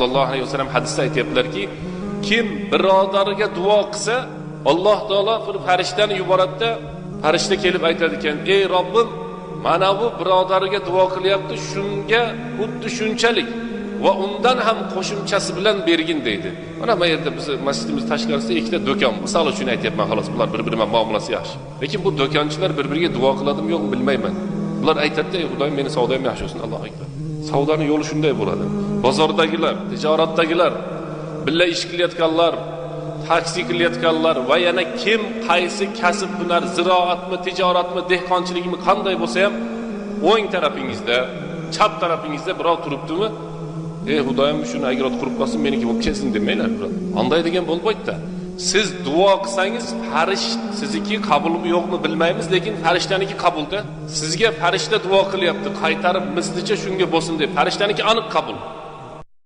Sallallohu alayhi vasallam hadisda aytyaptilarki, kim birodariga duo qilsa, Alloh taolo bir farishtani yuboradida, farishta kelib aytadi ekan: "Ey Robbim, mana bu birodariga duo qilyapti, shunga xuddi shunchalik va undan ham qo'shimchasi bilan bergin" deydi. Mana bu yerda biz masjidimiz tashqarisida ikkita do'kon, misol uchun aytyapman, xolos, bular bir-biri bilan muomalasi yaxshi. Lekin bu do'konchilar bir-biriga duo qiladimi yo'qmi bilmayman. Bular aytadi-da: "Ey Xudoyim, meni savdoyim yaxshi bo'lsin, Allohu akbar." Savdoni yo'li shunday bo'ladi. Bozordagilar, tijoratdagilar, billa ish qilayotganlar, taksi qilayotganlar va yana kim qaysi kasb hunar, ziroatmi, tijoratmi, dehqonchilikmi, qanday bo'lsa ham o'ng tarafingizda, chap tarafingizda birov turibdimi? Ey Xudoyim, shuni agar qurib qolsin, meniki bo'lib ketsin demanglar, birodar. Anday degan bo'lmaydi-da. Siz duo qilsangiz, farishta sizniki qabulmi yo'qmi bilmaymiz, lekin farishtaniki qabulda. Sizga farishta duo qilyapti, qaytarib mislicha shunga bo'lsin deb. Farishtaniki aniq qabul.